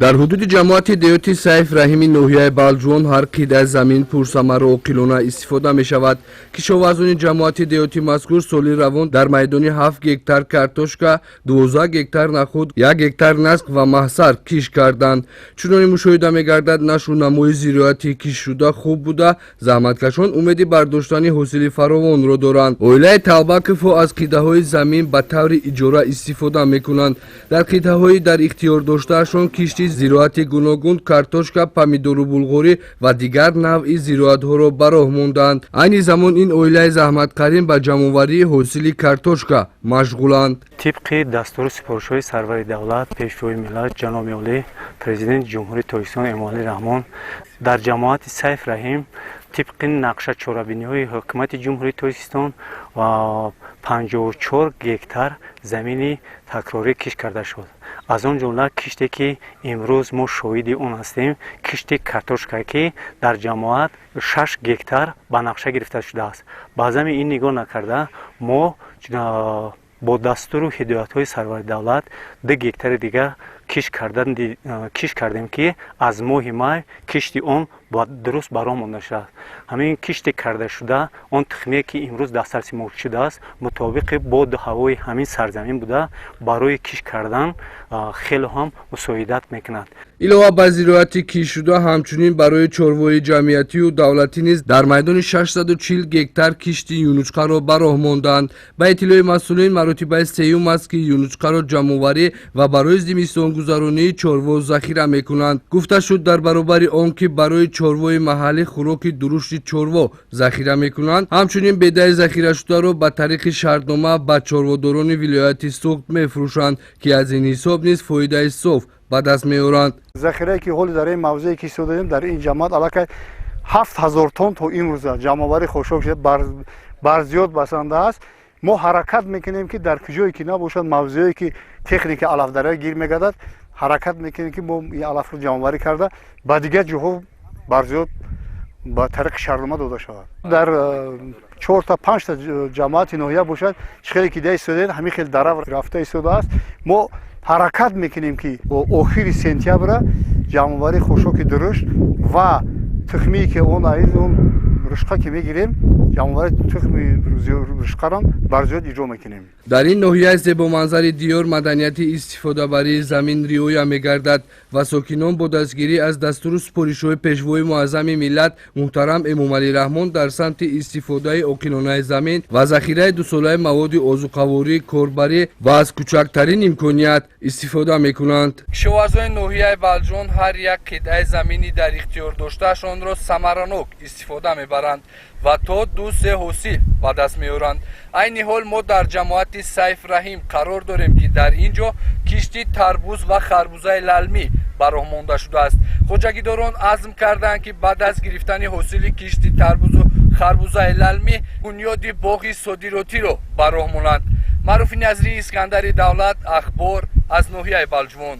Дар ҳудуди ҷамоати деҳоти Сайф Раҳими ноҳияи Балҷувон ҳар қитъаи замин пурсамару оқилона истифода мешавад. Кишоварзони ҷамоати деҳоти мазкур соли равон дар майдони 7 гектар картошка, 12 гектар нахӯд, 1 гектар наск ва маҳсар кишт карданд. Чуноне мушоҳида мегардад, нашу намои зироати киштшуда хуб буда, заҳматкашон умеди бардоштани ҳосили фаровонро доранд. Оилаи Талбаковҳо аз қитъаҳои замин ба таври иҷора истифода мекунанд. Дар қитъаҳои дар ихтиёр доштаашон кишти зироати гуногун, картошка, помидору булғорӣ ва дигар навъи зироатҳоро ба роҳ мондаанд. Айни замон ин оилаи заҳматкарин ба ҷамъоварии ҳосили картошка машғуланд. Тибқи дастуру супоришҳои сарвари давлат, пешвои миллат, ҷаноби олӣ, Президенти Ҷумҳурии Тоҷикистон Эмомалӣ Раҳмон, дар ҷамоати Сайф Раҳим тибқи нақша чорабиниҳои Ҳукумати Ҷумҳурии Тоҷикистон 54 гектар замини такрорӣ кишт карда шуд. Аз он ҷумла киште, ки имрӯз мо шоҳиди он ҳастем, кишти картошка, ки дар ҷамоат 6 гектар ба нақша гирифта шудааст. Ба зами ин нигоҳ накарда, мо бо дастуру ҳидоятҳои сарвари давлат 2 гектари дигар кишт кардем, ки аз моҳи май кишти он дуруст ба роҳ монда шудааст. Ҳамин киште кардашуда, он тухмие, ки имрӯз дастраси мо шудааст, мутобиқи боду ҳавои ҳамин сарзамин буда, барои кишт кардан хеле ҳам мусоидат мекунад. Илова бар зироати киштшуда, ҳамчунин барои чорвои ҷамъиятию давлатӣ низ дар майдони 640 гектар кишти юнучқаро ба роҳ мондаанд. Ба иттилои масъулин, маротибаи сеюм аст, ки юнучқаро ҷамъоварӣ ва барои зимистонгузаронии чорво захира мекунанд. Гуфта шуд, дар баробари он ки барои чорвои маҳаллӣ хӯроки дурушти чорво захира мекунанд, ҳамчунин бедаи захирашударо ба тариқи шартнома ба чорводорони вилояти Суғд мефурӯшанд, ки аз ин ҳисоб низ фоидаи соф ба даст меоранд. Захирае, ки ҳоли дар ин мавзее ки истодаем, дар ин ҷамоат аллакай 7000 тонн то имрӯза ҷамъоварӣ хошок шуда, бар зиёд басанда аст. Мо ҳаракат мекунем, ки дар куҷое ки набошад, мавзеое ки техника алафдария гир мегардад, ҳаракат мекунем, ки мо ин алафро ҷамъоварӣ карда, ба дигар ҷоҳо барзиёд ба тариқи шартнома дода шавад. Дар чорта, панҷта ҷамоати ноҳия бошад, чӣ хеле ки дида истодаед, ҳамин хел дара рафта истодааст. Мо ҳаракат мекунем, ки охири сентябра ҷамъоварии хошоки дурушт ва тухмие, ки он он рушқа ки мегирем, ҷамъоварии тухми рушқарам барзиёд иҷро мекунем. Дар ин ноҳияи зебоманзари диёр маданияти истифодабарии замин риоя мегардад ва сокинон бо дастгирӣ аз дастуру супоришҳои пешвои муаззами миллат муҳтарам Эмомалӣ Раҳмон дар самти истифодаи оқилонаи замин ва захираи дусолаи маводи озуқаворӣ, корбарӣ ва аз кӯчактарин имконият истифода мекунанд. Кишоварзони ноҳияи Балҷувон ҳар як қитъаи замини дар ихтиёр доштаашонро самаранок истифода мебаранд ва то ду-се ҳосил ба даст меоранд. Айни ҳол мо дар ҷамоати Сайф Раҳим қарор дорем, ки дар ин ҷо кишти тарбуз ва харбузаи лалмӣ ба роҳ монда шудааст. Хоҷагидорон азм карданд, ки баъд аз гирифтани ҳосили кишти тарбузу харбузаи лалмӣ бунёди боғи содиротиро ба роҳ монанд. Маъруфи Назрӣ, Искандари Давлат, Ахбор аз ноҳияи Балҷувон.